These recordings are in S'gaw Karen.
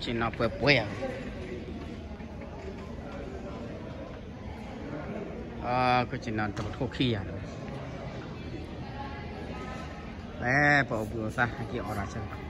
က့ၤနီၤပှဲၤပှဲၤယၤ, က့ၤနီၤတကထိခံယၤန့ၣ်, ပအိၣ်ဘှံးအိၣ်သါ ဟဲက့ၤအီၣ်တၢ်ဆၢ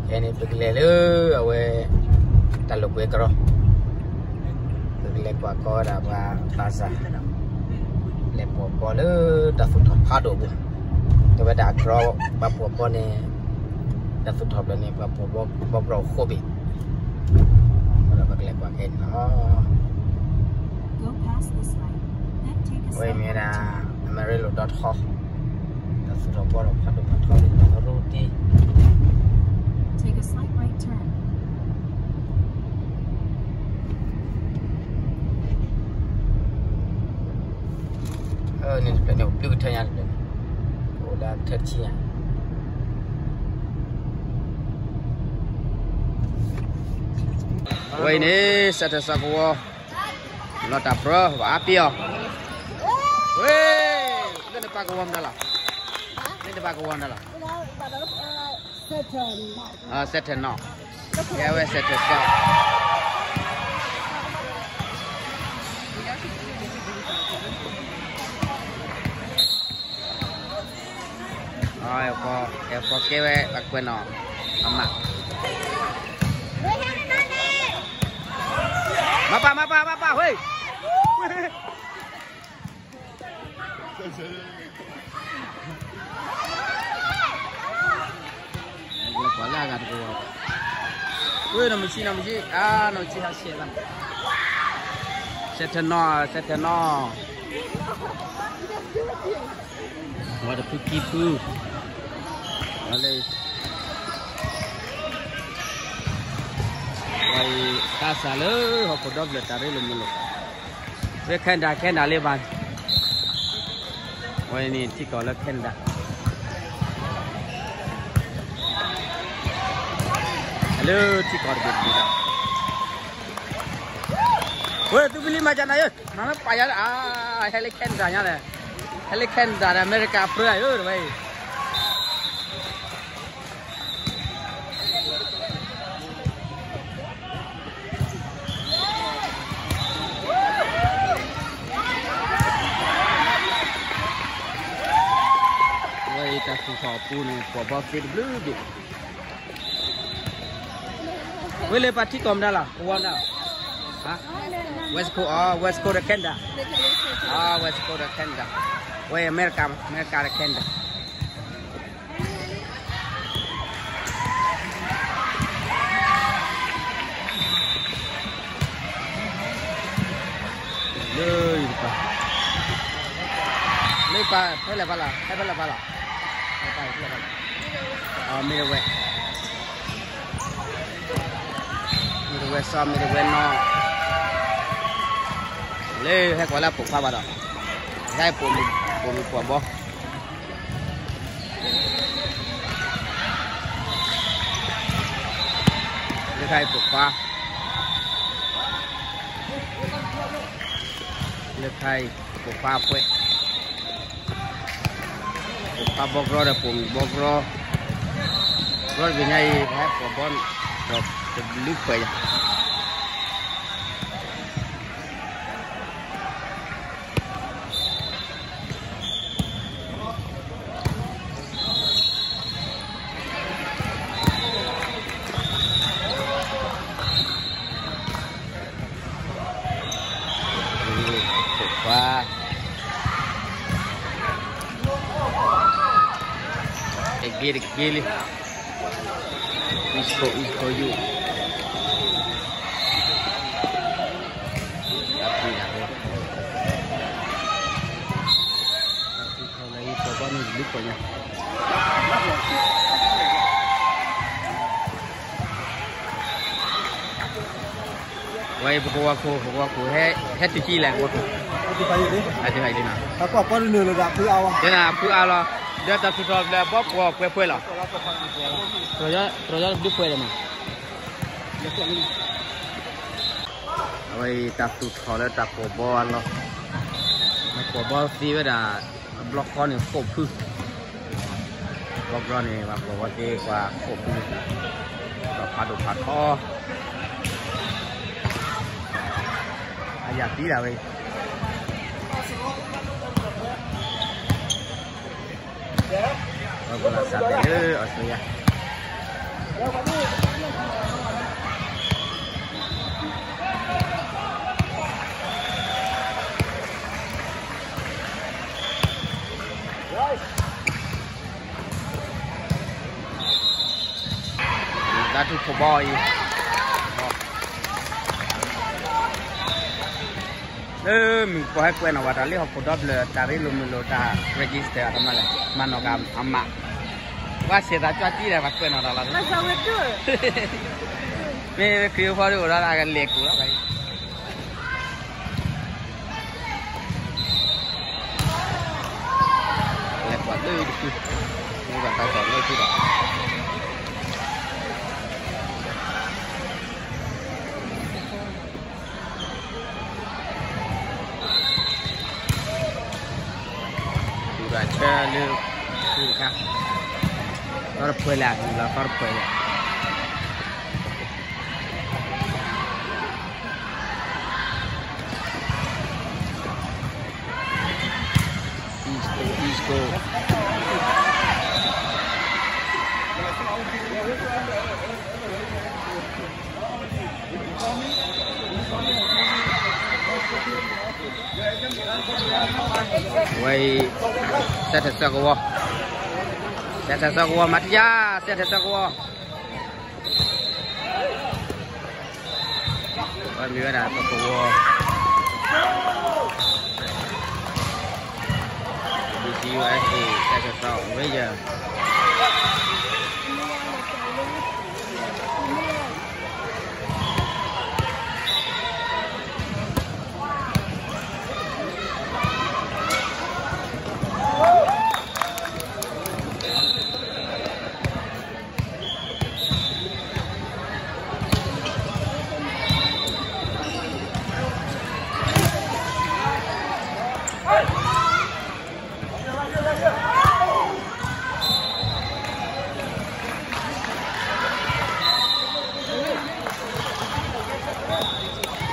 ဖဲန့ၣ် ပကလဲၤလၢအဝဲ တၢ်လိာ်ကွဲကရၢ, ပကလဲၤကွၢ်ကီဝဲဒၣ်ပှၤသးစၢ် လဲၤပှီၢ်ဘီလၢတၢ်သူၣ်ထီၣ်ဖးဒိၣ်ပူၤ, တဲဝဲဒၣ်အကရၢ ပှၤပှီၢ်ဘီန့ၣ် တၢ်သူၣ်ထီၣ်ဖျၢၣ်န့ၣ် ပှၤပှီၢ်ဘီကရၢအဃိဘ့ၣ်, ဒီးပကလဲၤကွၢ်ခဲအံၤန့ၣ်လီၤ. အဝဲမ့ၢ်ဝဲဒၣ် Amarillo Dot Com, တၢ်သူၣ်ထီၣ်ဘီထီၣ်ဖးဒိၣ်ဖးထီလၢ Roti. န့ၣ်တဖျၢၣ်န့ၣ် ပျုၢ်ကထၢညါတဖျၢၣ်န့ၣ်, အိၣ်လၢကထၢဆံညါ, အဝဲအံၤန့ၣ် စဲးထၢၣ်စီၤကဝီၤ လီၤတၢ်ပြၢ ပှၤအါပ့ၤအီၤ, ဝဲ, လၢနပာ်ကဝီၤမတၤလီၤ, လၢနပာ်ကဝီၤမတၤလီၤ, စဲးထၢၣ်နီၣ်, ကဲဝဲ စဲးထၢၣ်စီၤ အဲၣ်ပီကဲဝဲ ပှၤကွဲးနီၣ် အမး, မၤပာ် မၤပာ် မၤပာ် ဝဲ, လၢပှၤလၢအဂၤတကဝီၤ, ဝဲနီၢ်မုၢ်ဆံး နီၢ်မုၢ်ဆံး အါ နီၢ်မုၢ်ဆံးဟးဆှဲးလီၤ, စဲးထၢၣ်နီၣ် စဲးထၢၣ်နီၣ်, ဝဲတဖုခံဖု, ဝဲလၢ ဝဲအံၤ သးစၢ်လၢဟီၣ်ခိၣ်ဒီဖျၢၣ်တၢ်ရ့လိာ်မုာ်လိာ်, ဝဲ Canada Canada လၢဘၣ်, ဝဲန့ၣ်ထံကီၢ်လၢ Canada လၢထံကီၢ်တဘ့ၣ်တဘ့ၣ်လီၤ, ဝဲသုကလံၤမၤကနၤယဲ, မၤမ့ၢ်ပာ်ယၤလၢ အါ ဟဲလၢ Canada ညါလဲၣ်, ဟဲလၢ Canada ဒီး အမဲရကၤပြၢယၤ တဝဲအံၤ ဝဲအံၤတၢ်သူၣ်ထီၣ်အပူၤန့ၣ် ပှီၢ်ဘီသ့တဘျုးဘ့ၣ်, ဝဲလၢပှၤထံကီၢ်မတၤလီၤ ကဝီၤမတၤ, West Coast, အ West Coast ဒီး Canada, အ West Coast ဒီး Canada, ဝဲအမဲရကၤ, အမဲရကၤဒီး Canada လၢယကပၤ, လၢယကပၤ ဖဲလဲၣ်ပၤလီၤ, ဟဲဖဲလဲၣ်ပၤလီၤ, ဟဲပၤဖဲလဲၣ်ပၤလီၤ, အ Midwest, Midwest South, Midwest North, လၢဟဲကွၢ်လၢပိာ်ခွါဘၣ်ဒီး, ဟဲပိာ်မုၣ်ပိာ်ဘီ လၢခါအံၤပိာ်ခွါ, လၢခါအံၤပိာ်ခွါအပှဲၤ, ပိာ်ခွါဘီကရၢဒီးပိာ်မုၣ်ဘီကရၢ, ကရၢတဘ့ၣ်ညါအံၤ ပဟဲပိာ်ဘီ, ဒီးတဘျုးခွဲးယၤ ပိာ်ခွါ, တက့ၢ်တက့ၢ်လံ, East Coast, East Coast ယုၢ်, တၢ်ဖံးတၢ်ဖံး, တၢ်ဖံးထီၣ်လၢယပိာ်ဘီန့ၣ် တဘျုးခွဲးညါ, ဝဲအံၤ ပကဝီၤခိၣ် ပကဝီၤခိၣ် ဟဲတုၤကံလဲၣ် ပကဝီၤခိၣ်, ဟဲတုၤဖဲအံၤလံနီၤ, ဖုအါလီၤ, ဒီးတၢ်သူၣ်ထီၣ်ဘျဲၣ်ဘီပှီၢ်ကွဲးပှဲၤလီၤ, တြီၤယီၢ်တဘျုးပှဲၤဒီးနီၤ, အဝဲအံၤ တၢ်သူၣ်ထီၣ်လၢတၢ်ကွီၢ်ဘီအလီၢ်, ကွီၢ်ဘီသ့ဝဲဒၣ် အဘျီဃီန့ၣ် ဃိးဖု ဘီကရီန့ၣ် ပှၤကွီၢ်ဘီသ့ကွၢ်ဃိးဖု, ဒီးဖးဒိၣ်ဖးထီ, အယၣ်သံဒၣ်ဝဲအံၤ, ပှၤကွၢ်လၢ်စးဘ့ၣ်လၢအီစထြ့လယါ တၢ်ထူၣ်ခိၣ်ဘီအံၤ, လၢမုၢ်ကပီၤဟဲကွဲးနီၣ်ဝဲတၢ်လၢဟီၣ်ခိၣ်ဒီဖျၢၣ် တၢ်ရ့လိာ်မုာ်လိာ်တၢ် register တမးလဲၣ် မၤနီၣ်ကမၣ်, ပှၤဆဲးသးကွၢ်တံၢ်ဒီး ပှၤကွဲးနီၣ်တၢ်လီၤ, မ့ၢ်ခရံာ်ဖိဒ်အိၣ်ဒီးအကလဲၤကူၣ်လီၤ လဲၤကွၢ်လၢတဖု, မ့ၢ်ဘၣ်တၢ်ကွၢ်လၢတဖုဒီး သူၣ်ဒၣ်ဆၢလၢ သူၣ်တခါ, သီတဖှဲးလၢအဟူလီၤ သီတဖှဲးလၢ East Coast, East Coast. ဝဲအံၤ စဲးထဲးစၢကဝီၤ, စဲးထဲးစၢကဝီၤ မၤတယါ, စဲးထဲးစၢကဝီၤ ဝဲမ့ၢ်ဝဲဒၣ်ပကဝီၤ BGUSA စဲးထဲးစၢကဝီၤ Ranger. လၢက့ၤထ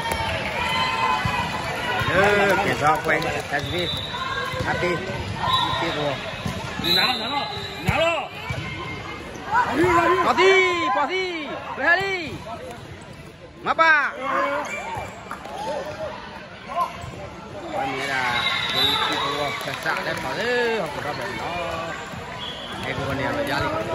ီၣ်ကွဲး တၢ်သဘ့ၣ် အပ့ၤ အပ့ၤကဝီၤ ပှၤသံ ပှၤသံ ပဟဲလံ မၤပာ် ပှၤမ့ၢ်ဝဲဒၣ် ပှၤသံကဝီၤ ကစးလၢထီၣ်လၢဟီၣ်ခိၣ်ဒီဖျၢၣ်န့ၣ်လီၤ. အဲကဝီၤန့ၣ်အလီၤယါလံ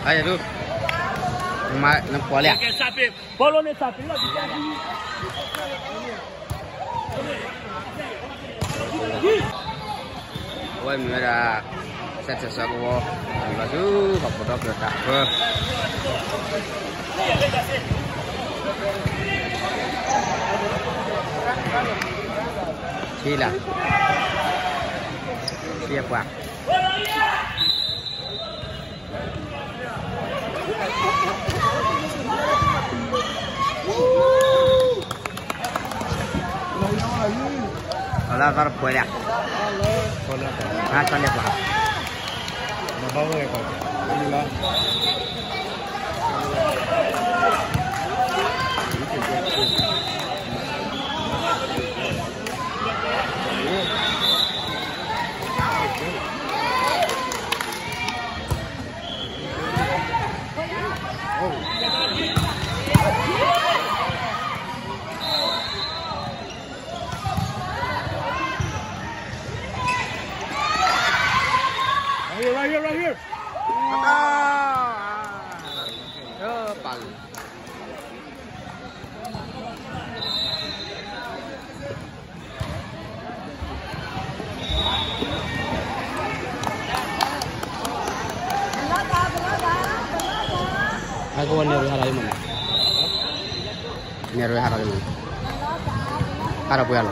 အယဒူ နကွၢ်လံဧါ အဝဲမ့ၢ်ဝဲဒၣ် စဲးထဲးစၢကဝီၤ ဘၣ်ဆူဟီၣ်ခိၣ်ဒီဖျၢၣ်တၢ်ဃၢ ထံလၢ ထံအပှၤ အလၢသီတပှဲၤလံ ဟါ သီလၢပှၤ Right here, right here, right here. ပာ်လီၤ ဝဲန့ၣ်ရဟးထီၣ်လံမးန့ၣ်, န့ၣ်ရဟးထီၣ်လံမးန့ၣ်, ဟးထီၣ်ပှဲၤလီၤ.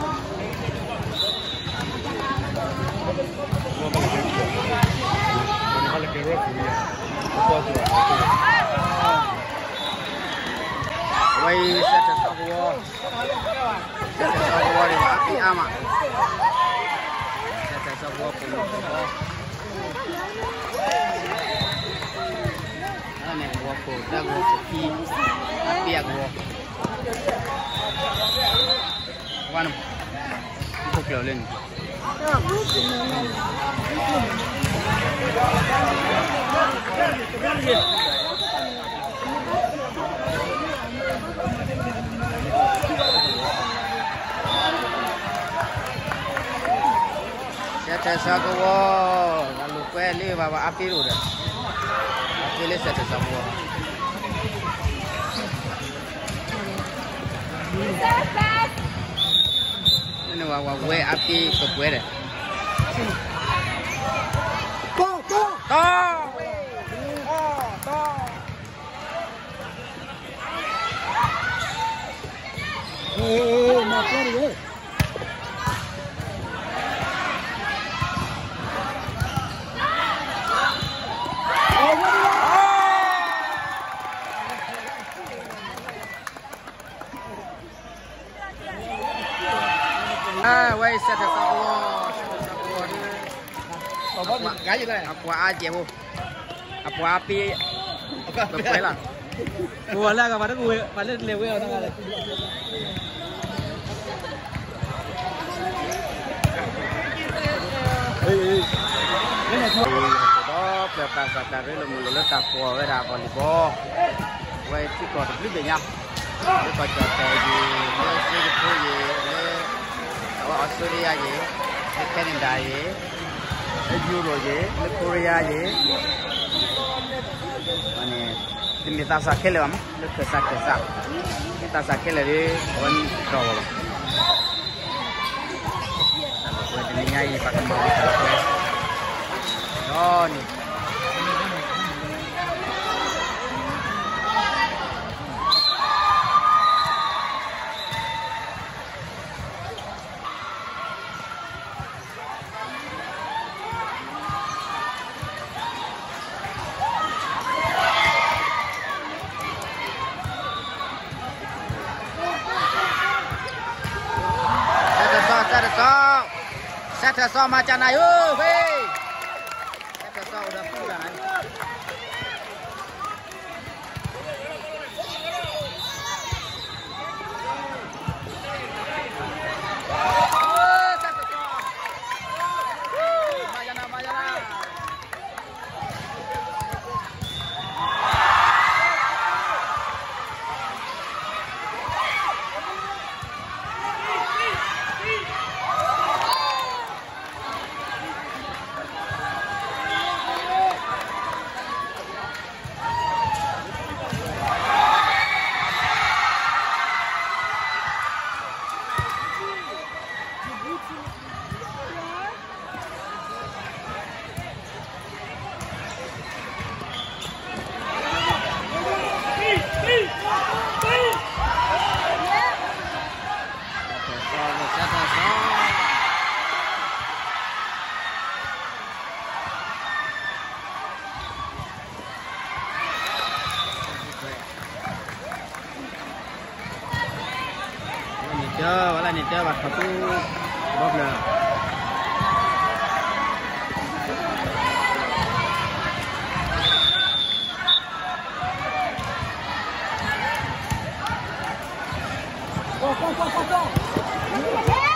အဝဲအံၤ စဲးထဲးစီၤကဝီၤ, စဲးထဲးစီၤကဝီၤန့ၣ် အါဖံအါမး, စဲးထဲးစီၤကဝီၤ ပိာ်မုၣ်ဖိ န့ၣ် ကဝီၤခိၣ် တၢ်ကဝီၤခိၣ်ခံ, အပ့ၢ်အကဝီၤ, ဝါန့ၣ်, ခိၣ်ကျၢၤလၢန့ၣ်, စဲးထဲးစီၤကဝီၤ, အလိာ်ကွဲလၢဘၣ်ဘၣ်အါဖံတအိၣ်ဒီး, အါဖံလၢစဲးထဲးစီၤကဝီၤ န့ၣ်ဝဲ ဝဲအါဖံကပှဲၤဒီး, တီ, တီ, တီ, မၤကဲတဂ့ၤ. ဝဲအံၤ စဲးထဲးစီၤကဝီၤ, စဲးထဲးစီၤကဝီၤဒ်, အပှၤအါကဲးဖိ, အပှၤအါဖံ, ပှဲၤလီၤ, ပှၤလၢအဂၤပှၤတကဝဲၤ ပှၤလၢလဲၤဝဲအီၤတဂၤလဲၣ်. ဒီးပျၢၤသးစၢ်တၢ်ရ့လိာ်မုာ်လိာ်လၢတၢ်ကွီၢ်ဝဲဒၣ် volleyball, ဝဲထံကီၢ်တဘျုးဘ့ၣ်ညါ, လၢကီၢ်ကၠီၣ်တဲာ်ယံၤ, လၢစ့ကဖိယံၤ, လၢ အဝဲ Australia ယံၤ, လၢ Canada ယံၤ, လၢ Europe ယံၤ, လၢ Korea ယံၤ, န့ၣ်, တမ့ၢ်သးစၢ်ခဲလၢာ်ဘၣ်မး, လၢခၢၣ်စးခၢၣ်စး, မ့ၢ်သးစၢ်ခဲလၢာ်ဒီး အဝဲတြီၢ်ဝဲဘၣ်. တၢ်လိာ်ကွဲတနံၤညါအံၤ ပှၤကမၤဝဲတၢ်လိာ်ကွဲ, ဒီးန့ၣ် စဲးထဲးစီၤ, စဲးထဲးစီၤ, စဲးထဲးစီၤ မၤကနၤယိၤ, ဝ့ၢ်, စဲးထဲးစီၤအိၣ်ဒီးပုၢ်တဂၤန့ၣ် န့ၣ်တၢ်, ဝဲလၢန့ၣ်တၢ်ဘၣ်ထီၣ်သူ, ဘီဖျၢၣ် ကီကီကီကီကီ